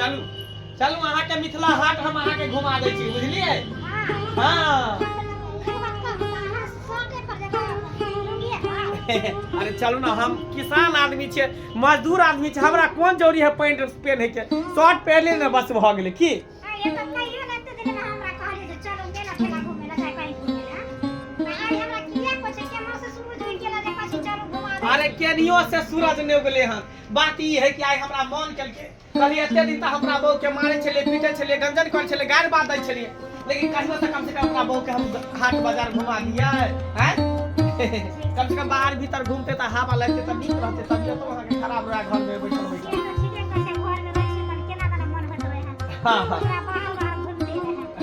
चलू चलू, अहाँके मिथिला हाट हम अहाँके घुमा दै छी, बुझलियै? हाँ, अरे चलू ना, हम किसान आदमी छियै, मजदूर आदमी छियै, हमरा कोन जरूरी है पैंट पेन्है के? शर्ट पहिरले ने बस भऽ गेलै। की अरे केनियो से सूरज नहि उगले हन। बात ई है कि आइ हमरा मन केलकै, कहलियै एते दिन तऽ हमरा बहू के मारै छलियै, पीटै छलियै, गंजन करै छलियै, गारि बात दै छलियै, लेकिन कहियो तऽ कम से कम अपना बहू के हम हाट बाजार घुमा दियै। आँय, कम से कम बाहर भीतर घूमते तऽ हवा लगते तऽ नीक रहते, तबियतो अहाँके खराब रहे घर में बैठल बैठल। हाँ हाँ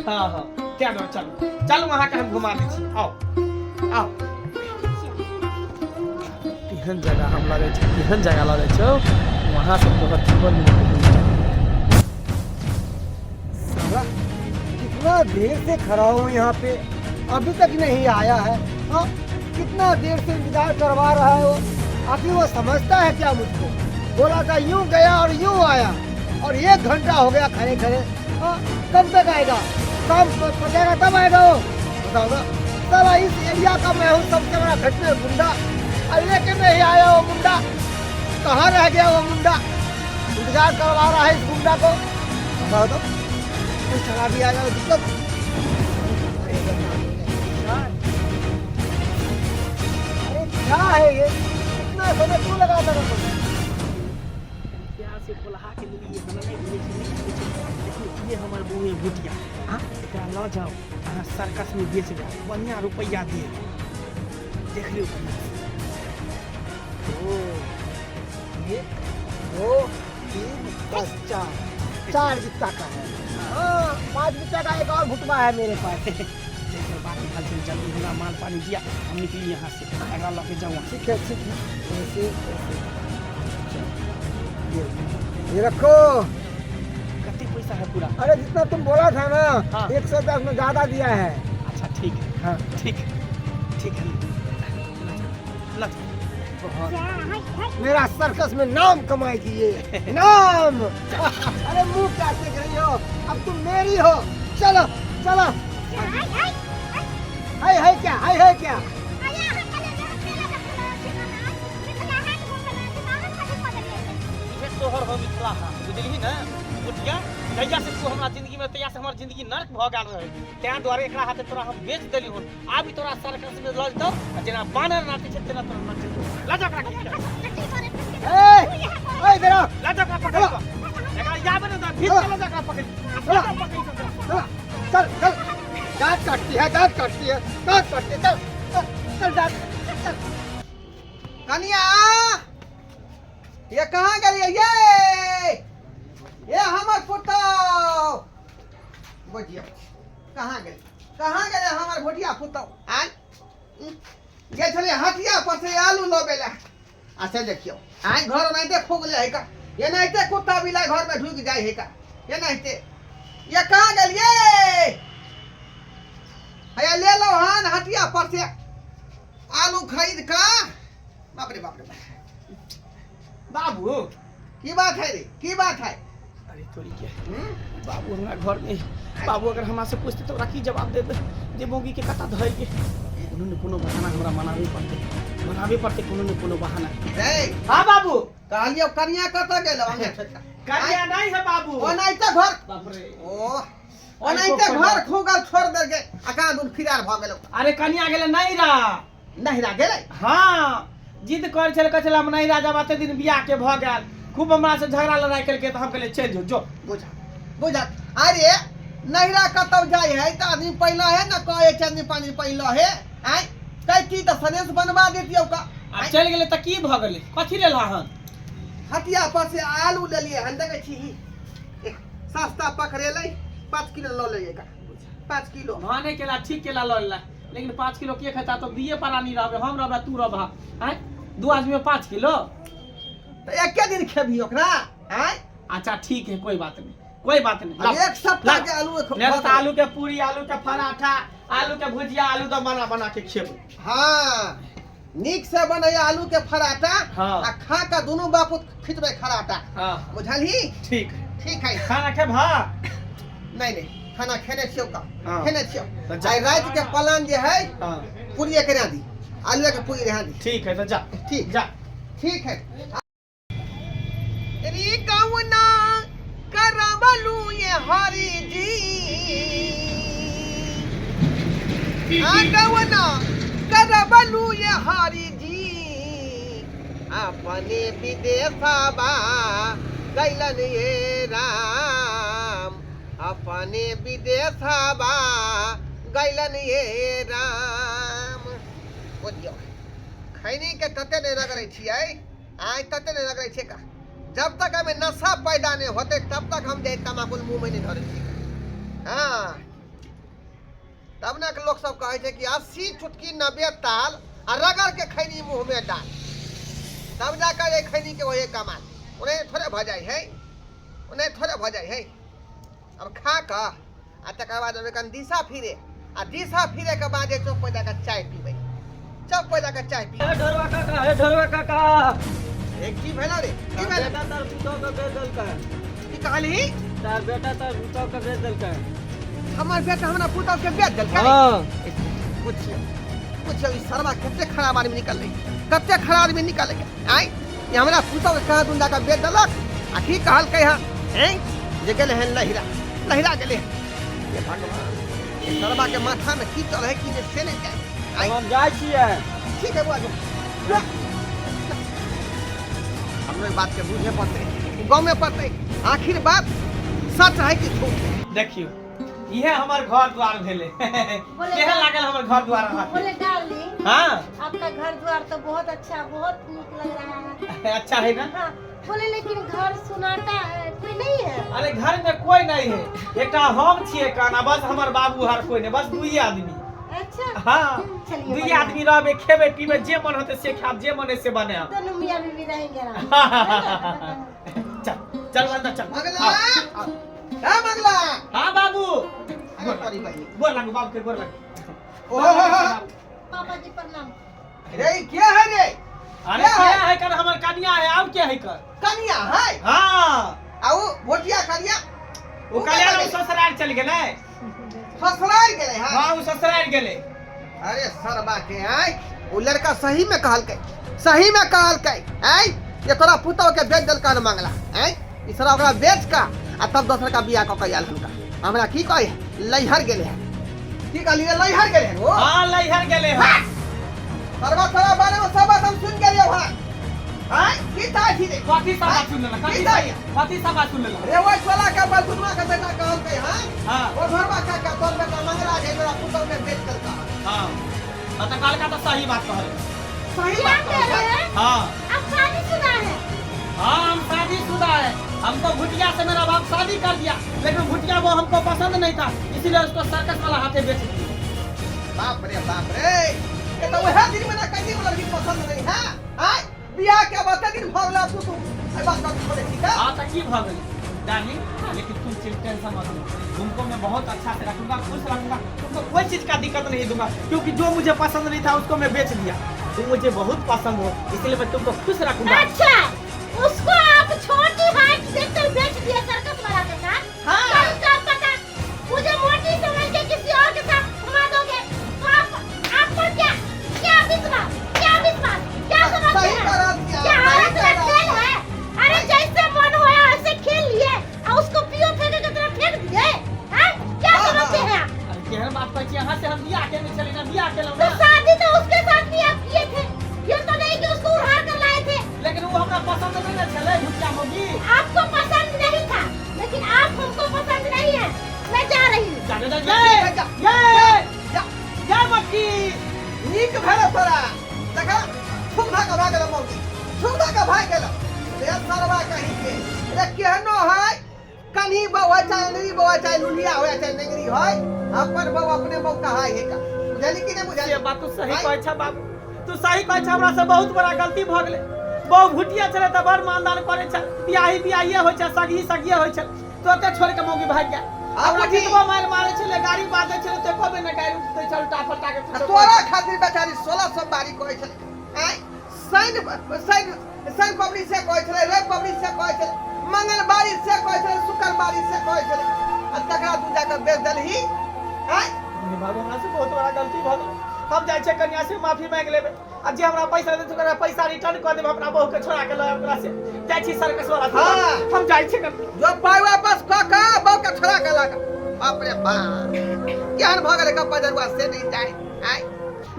हाँ हाँ, तें दुआरे चलू चलू, अहाँके हम घुमा दै छी, आउ आउ। केहन जगह हम लगै छै, केहन जगह लगै छौ वहाँ से तोहर जीवन में। साला कितना देर से खड़ा हूँ यहाँ पे, अभी तक नहीं आया है। हाँ, कितना देर से इंतजार करवा रहा है वो। आखिर वो समझता है क्या मुझको? बोला था यूं गया और यूं आया और एक घंटा हो गया खड़े खड़े। हाँ, कब तक आएगा? शाम पड़ जाएगा तब आएगा वो। बताओ ना, साला इस एरिया का मैं हूँ सबसे बड़ा घटने गुंडा और लेके नहीं आया वो मुंडा। कहाँ रह गया वो मुंडा? इंतजार करवा रहा है इस गुंडा को। बताओ तो, कोई चला भी आएगा तो दिक्कत। अरे क्या है ये? इतना समय क्यों लगाता था तुम? प्यार से बोलहा के लेलिए, हमरा नहि बुझै छै, नहि बुझै छै। देखियौ, ये हमर बौए भुटिया। हाँ, एकरा लऽ जाउ अहाँ, सर्कस में बेच जाउ, बढ़िया रुपैआ देत। देख लियौ बढ़िया से। दो, एक, दो, तीन, बस चार, चार बित्ता का है। हाँ, पांच बित्ता का एक और भुटवा है मेरे पास। देखियौ, बात भेल छै, जल्दी हमरा माल पानी दिया, हम निकली यहाँ से, एकरा लऽ के जाउ अहाँ। ठीक है, ठीक है। ऐसे ऐसे, चलो, ये रखो। कते पैसा है पूरा? अरे जितना तुम बोला था ना, हाँ। 110 में ज्यादा दिया है। अच्छा, ठीक है। हाँ। ठीक है, ठीक है, लऽ जाउ, लऽ जाउ। मेरा सर्कस में नाम कमाएगी ये नाम। अरे मुंह क्या देख रही हो? अब तुम मेरी हो। चलो चलो। हाय हाय क्या? हाय हाय क्या? इहे तोहर हो मिथिला हाट, बुझलिही ने बुटिया? जहिया से तू हमरा जिंदगी में, तहिया से हमर जिंदगी नर्क भऽ गेल रहे। तें दुआरे एकरा हाथे तोरा हम बेच देली हन। आब ई तोरा सर्कस में लऽ जेतौ आ जेना बानर नाचै छै तेना तोरा नचेतौ। लऽ जा ओकरा खींच के। ए, ए, इधर आओ। लऽ जा ओकरा पकड़ कऽ। एकरा याबे ने दे, भीच के लऽ जा ओकरा पकड़ आ, पकड़ कऽ। चल चल चल, दांत काटती है, दांत काटती है, दांत काटती है। चल चल चल, दांत, चल। कनिया, ये कहाँ गेलियै ये? ये हमर पुतौ, बुझियौ कहाँ गेलै, कहाँ गेलै हमर भुटिया पुतौ? आय गेल छलियै हटिया पर से आलू लबै लए। अच्छा देखियौ, आइ घर ओनाहिते खुगले है का, एनाहिते कुत्ता बिलाइ घरमे ढुकि जाइ है का एनाहिते। ये कहाँ गेलियै? हैया ले लो हन हटिया पर से आलू खरीद कऽ। बाप रे बाप रे बाप। बाबू। की बात है रे, की बात है? अरे तोरी के। हम्म? बाबू, हमरा घर में बाबू अगर हमरा से पूछते तो ओकरा की जवाब देबै जे मौगी के कतऽ धरि के? कोनो ने कोनो बहाना हमरा मनाबे पड़तै, मनाबे पड़तै कोनो ने कोनो बहाना। रे। हाँ बाबू। कहलियौ कनिया कतऽ गेलौ अंगे छोटका? कनिया नहीं है बाबू। ओनाहिते घर बाप रे। ओ ओनाहिते घर खुगल छोड़ देलकै आ कहाँ दूर फिरार भऽ गेलौ। अरे कनिया गेलै नैरा। नहिरा गेलै? हाँ, जिद करै छलै, कहै छलै हम नैरा जाब, एते दिन बियाह के भऽ गेल। खूब हमरा से झगड़ा लड़ाई केलकै तऽ हम कहलियै चलि जो जो। बुझा बुझा, अरे नहिरा कतौ जाइ है तऽ आदमी पहिले है ने कहै छै, आदमी पानी पहिले है। आँय कैती तऽ सनेस बनवा देतियौ का। आब चलि गेलै तऽ की भऽ गेलै? कथी लेल हन? हटिया पर से आलू लेलियै हन, देखै छी सस्ता पकड़ेलै, 5 किलो लऽ लेलियै का, 5 किलो। भने केला, ठीक केला लऽ लेला, लेकिन 5 किलो के खेता? तऽ दुइये प्राणी रहबै, हम रहबै, तू रहबा। आँय, दू आदमी में 5 किलो? तऽ एके दिन खेबही ओकरा? आँय। अच्छा ठीक है, कोई बात नहीं, कोई बात नहीं। अब एक सप्ताह के आलू नहीं तो आलू के पूरी, आलू के पराठा, आलू के भुजिया, आलू दम बना बना के खेबै। हाँ, नीक से बनैया आलू के पराठा। हाँ। आ खा के दुनू बापूत खिचबै खराटा। हाँ। बुझलही? ठीक है। ठीक है। खाना खेबहा? नहीं नहीं, खाना खेने छियौ का। हाँ। खेने छियौ। तऽ जा। आइ राति के प्लान जे है, हाँ। पूरिये के दी, आलू के पूरी रहा दी। ठीक है, तो जा। ठीक। जा। ठीक है। री गौना करबलू ये हरि जी, आ गौना करबलू ये हरि जी, अपने विदेशबा गैलन ये राम, अपने विदेशबा गैलन ये राम। बुझियौ, खैनीके तते नहि रगड़ै छियै आइ, तते नहि रगड़ै छियै का। जब तक हमें नशा पैदा नहीं होते तब तक हम जे तमाकुल मुंह में नहीं धरे छियै। हाँ, तब ने लोग सब कहै छै कि 80 चुटकी 90 ताल आ रगड़ के खैनी मुंह में डाल, तब जाकर ये खैनी के वही कमाल। उन्हें थोड़े भऽ जाइ है, उन्हें थोड़े भऽ जाइ है। अब खा कऽ आ तकर बाद ओहिमे कनि दिशा फिरे, आ दिशा फिरे के बाद जे चौक पर जाकर चाय पीबै, चौक पर जाकर चाय पीबै। हे ढोरवा काका, हे ढोरवा काका। ए, की भेला रे? की भेला? बेटा तार पुतोह के बेच देलकै। की कहलही? तार बेटा तार पुतोह के बेच देलकै। हमर बेटा हमरा पुतोह के बेच देलकै? हाँ। पुछियौ, पुछियौ, ई सरवा कते खराब आदमी निकललै, कते खराब आदमी निकललै। आँय, ई हमरा पुतोह के कहाँ दून जाकर बेच देलक आ की कहलकै हँ? हैं जे गेलै हन लहिरा, लहिरा गेलै हन। हे भगवान, ई सरवा के माथा में की चलै है की नहि से नहि जानि। आँय। हम जाइ छियै। ठीक है बुआ, जो। जा। हमरो ई बात के बुझे पड़तै, गाँव पड़तै, आखिर बात सच है कि झूठ है। देखियौ, इहे हमर घर द्वार भेलै। बोले केहन लागल हमर घर द्वार अहाँके? बोले डार्लिंग। हाँ। आपका घर द्वार तो बहुत अच्छा, बहुत नीक लग रहा है। अच्छा है ना? हाँ। बोले लेकिन घर सुनाटा है, कोई नहीं है। अरे घर में कोई नहीं है, एकटा हम छियै काना, बस हमर बाबू हर कोई नहीं, बस दुइये आदमी। अच्छा। हाँ। चलिए, दुइये बढ़िया। आदमी रहबे, खेबे पीबे, जे मन होते से खाब, जे मन है से बनायब। दोनों मियाँ बीवी रहेंगे आराम। चल चल अंदर चल। मंगला। आओ, आओ। हे मंगला। हाँ बाबू। अरे तोरी बहिनी। गोर लागू बाबू के, गोर लागू। ओहो हो हो। पापा जी प्रणाम। रे ई के है रे? अरे क्या क्या है? है कर, हमर कनिया है, आब क्या है कर? कनिया है? हाँ। आ उ भोटिया करिया? ओ कल्याण ओ ससुराल चल गेलै। ससुराल गेलै? हाँ। हाँ, ओ ससुराल गेलै। अरे सरबा के, आय उ लड़का सही में कहलकै, सही में कहलकै, आय ये तोरा पुतोह के बेच देलकै हन मंगला। आय ई सारा ओकरा बेच का आ तब दोसर का बियाह कऽ के आयल हनका। हमरा की कहे, लैहर गेलै हन। की कहलियै, लैहर गेलै हन ओ? हाँ, लैहर गेलै हन। सरबा, तोरा बारे में सब बात हम सुन गेलियौ हन। आय की चाहै छी रे? कथी सब बात सुन लेलक? की कथी चाही? कथी सब बात सुन लेलक? रे ओहि टोला के बलगुनमा के बेटा कहलकै हन। हाँ। ओ घरवा काका, तोर बेटा मंगला जे तोरा पुतोह के बेच देलका हन। हाँ, हाँ, तऽ कहलका तऽ सही बात कहल। सही क्या बात कह कहलकै। रहे हैं? हाँ। आप शादीशुदा है? हाँ, हम शादीशुदा है। हमको भुटिया से मेरा बाप शादी कर दिया, लेकिन भुटिया वो हमको पसंद नहीं था, इसीलिए उसको सर्कस वाला हाथे बेच दिया। बाप रे बाप रे, ये तो वह दिन में ना कहीं वो लड़की पसंद नहीं है। आय बियाह के बाद दिन भऽ गेलै, तू तू एहि बात का छोड़े ठीक है। हाँ, तो की भऽ गेलै डार्लिंग, लेकिन तुम टेंशन मत लो, तुमको मैं बहुत अच्छा से रखूंगा, खुश रखूंगा, तुमको कोई चीज का दिक्कत नहीं दूंगा, क्योंकि जो मुझे पसंद नहीं था उसको मैं बेच दिया। तुम मुझे बहुत पसंद हो, इसलिए मैं तुमको खुश रखूंगा। अच्छा, उसको आप छोटी हाइट देखकर बेच दिया सर्कस वाला के साथ? हाँ। कल का पता मुझे मोटी समझ के किसी और के साथ घुमा दोगे तो आप आप पर क्या क्या विश्वास, क्या विश्वास, क्या समझते सही हैं? करा दिया, क्या सही औरत का करा खेल दिया। है? अरे जैसे मन होया वैसे खेल लिए और उसको पियो फेंके की तरह फेंक दिए हैं? क्या हाँ, समझते हाँ। हैं आप? अरे केहन बात कहै छी अहाँ से, हम बियाह केने छली ना, बियाह केलहुँ तो ना। शादी तो उसके साथ भी आप किए थे, ये तो नहीं कि उसको उधार कर लाए थे। लेकिन वो हमरा पसंद नहीं ना छलै भुटिया मौगी। आपको पसंद नहीं था, लेकिन आप हमको पसंद नहीं है। मैं जा रही हूँ। जा जा जा। जा, जा। ये जा। जय मक्की। नीक भेल तोरा, देखा सुविधा के भए गेल मौगी, सुविधा के भए गेल। रे सरवा कहीं के रे, केहनो है कन्ही बउआ, चाहे अंगरी बउआ, चाहे लुलिया होय, चाहे नेंगरी होय, अपन बउआ अपने बउ कहाय है का। बुझली कि नहीं बुझली? से बात तू सही आइ। कहै छ बाबू, तू सही कहै छ। हमरा से बहुत बड़ा गलती भऽ गेलै। बहु भुटिया छलै तऽ बड़ मानदान करै छल, बियाही बियाहिए होइ छै, सगही सगिए होइ छै, तोते छोड़ि के मौगी भागि गेल। आब हमरा बुझी। कितबो मारि मारै छलै, गाड़ी बाजै छलै, तऽ एको बेर नहि गारि दै छल, उल्टा फल्टा के आ कुछो। तोरा खातिर बेचारी 16 सोमवारी कहै छलै। आँय, शनि शनि शनि पबनी से कहै छलै, रवि पबनी से कहै छलै, मंगलवारी से कहै छलै, शुक्रवारी से कहै छलै, आ तकरा तू जाके बेच देलही आँय? नहीं बाबू, हमरा से बहुत बड़ा गलती भऽ गेल। हम जाइ छियै, कन्या से माफी मांगि लेबै आ जे हमरा पैसा देतै ओकरा पैसा रिटर्न कऽ देबै। अपना बहू के छोड़ा के लऽ आयब ओकरा से। जाइ छी सर्कस वाला। हाँ। हम जाइ छी कन्या। जो पाइ वापस कऽ कऽ बहू के छोड़ा के लऽ कऽ। बाप रे बाप, केहन भऽ गेलै गप्पा जरुआ से नहि जाय आँय।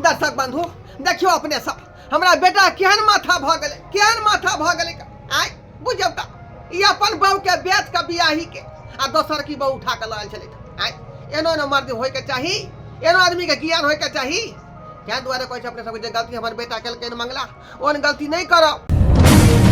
दर्शक बंधु, देखियौ अपने सब, हमरा बेटा केहन माथा भऽ गेलै, केहन माथा भऽ गेलै आँय। बुझियौ तऽ ई अपन बहू के बेच कऽ बियाही के आ दोसर की बहू उठा कऽ लऽ आयल छलै आँय। एनो एनो मर्द होइके चाही, एनो आदमीके ज्ञान होइके चाही। ताहि दुआरे कहै छै अपने सबके, जे गलती हमर बेटा केलकै मंगला, ओहन गलती नहि करब।